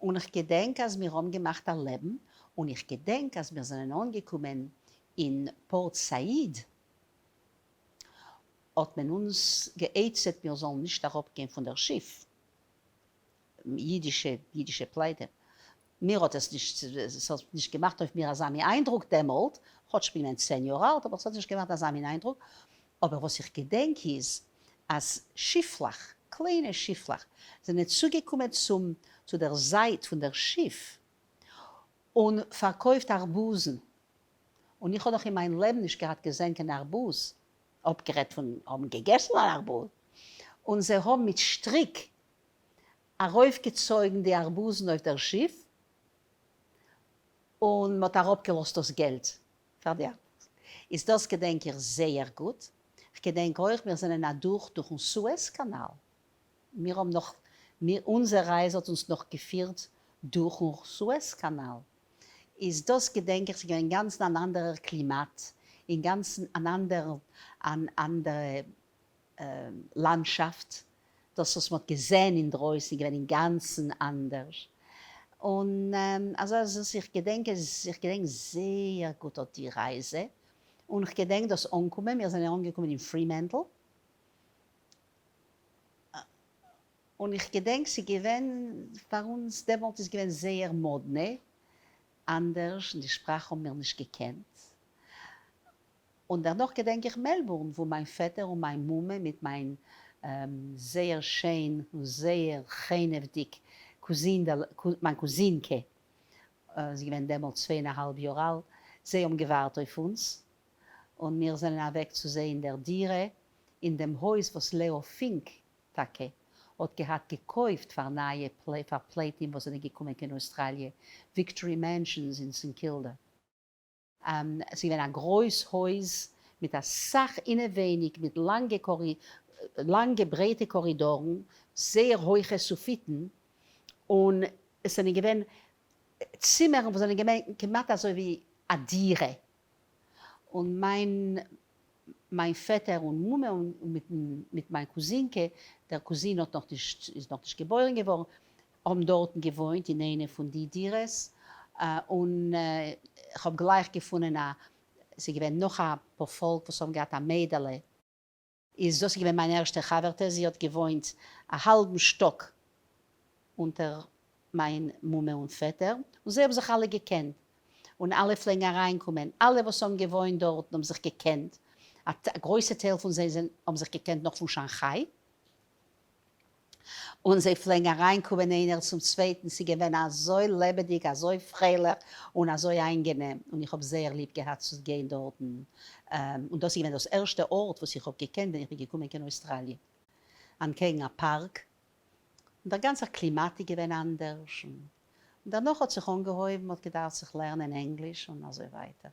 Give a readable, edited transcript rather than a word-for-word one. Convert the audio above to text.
און כ'געדענק אז מיר האבן געמאכט א לעבן, און איך געדענק אז מיר זענען אנגעקומען אין פארט סאיד, האט מען אונז גע'עצה'ט מיר זאלן נישט אראפגיין פון דער שיף, אידישע אידישע פליטים, מיר האט עס נישט, עס האט נישט געמאכט אויף מיר אזא מין איינדרוק דעמאלט, כאטש כ'בין געווען 10 יאר אלט, אבער עס האט נישט געמאכט אזא מין איינדרוק, אבער וואס איך געדענק איז אז שיפלעך, קליינע שיפלעך, זענען צוגעקומען צום צו דער זייט פון דער שיף און פארקויפט ארבוזן, און איך האב נאך אין מיין לעבן נישט געהאט געזען קיין ארבוז, אפגערעדט פון האבן געגעסן אן ארבוז, און זיי האבן מיט שטריק ארויפגעצויגן די ארבוזן אויף דער שיף, און מ'האט אראפגעלאזט דאס געלט פאר די ארבוז. איז דאס געדענק איך זייער גוט. כ'געדענק אויך מיר זענען אדורך דורכן סועז קאנאל. מיר האבן נאך, מיר, אונזער רייזע האט אונז נאך געפירט דורכן סועז קאנאל. איז דאס געדענק איך ס'איז געווען אינגאנצן אן אנדערער קלימאט, אינגאנצן אן אנדער, אן אנדערע לאנדשאפט, דאס וואס מ'האט געזען אינדרויסן איז געווען אינגאנצן אנדערש, און אזוי אז איך געדענק עס, איך געדענק זייער גוט אט די רייזע, און כ'געדענק דאס אנקומען, מיר זענען אנגעקומען אין פרימענטל, און איך געדענק ס'איז געווען פאר אונז דעמאלט איז געווען זייער מאדנע, אנדערש, און די שפראך האבן מיר נישט געקענט, און דערנאך געדענק איך מעלבורן וואו מיין פעטער און מיין מומע מיט מיין זייער שיין און זייער חנעוודיג קוזינדעלע, מיין קוזינקע, זי איז געווען דעמאלט צוויי און א האלב יאר אלט, זיי האבן געווארט אויף אונז, און מיר זענען אוועק צו זיי אין דער דירה, אין דעם הויז וואס לעא פינק טאקע האט געהאט געקויפט פאר נייע פאר פליטים וואס זענען געקומען קיין אויסטראליע, וויקטארי מענשאנס אין סענט קילדא. עס איז געווען א גרויס הויז מיט אסאך אינעווייניג מיט לאנגע לאנגע ברייטע קארידארן, זייער הויכע סופיטן, און עס זענען געווען צימערן וואס זענען געווען כמעט אזוי ווי א דירה, און מיין מיין פעטער און מומע און מיט מיין קוזינקע, דער קוזין האט נאך נישט איז נאך נישט געבוירן געווארן, האבן דארטן געוואוינט אין איינע פון די דירות, און כ'האב גלייך געפונען א, ס'איז געווען נאך א פארפאלק וואס האבן געהאט א מיידעלע, איז דאס איז געווען מיין ערשטע חבר'טע, זי האט געוואוינט א האלבן שטאק אונטער מיין מומע און פעטער, און זיי האבן זיך אלע געקענט, און אלע פלעגן אריינקומען, אלע וואס האבן געוואוינט דארטן האבן זיך געקענט, א גרויסע טייל פון זיי האבן זיך געקענט נאך פון שאנכיי, און זיי פלעגן אריינקומען איינער צום צווייטן, ס'איז געווען אזוי לעבעדיג, אזוי פרייליך, און אזוי איינגענעם, און איך האב זייער ליב געהאט צו גיין דארטן, און דאס איז געווען דאס ערשטע ארט וואס איך האב געקענט ווען איך בין געקומען קיין אויסטראליע, אנטקעגן א פארק, און דער גאנצער קלימאט איז געווען אנדערש, און דערנאך האט זיך אנגעהויבן, מ'האט געדארפט זיך לערנען ענגליש און אזוי ווייטער.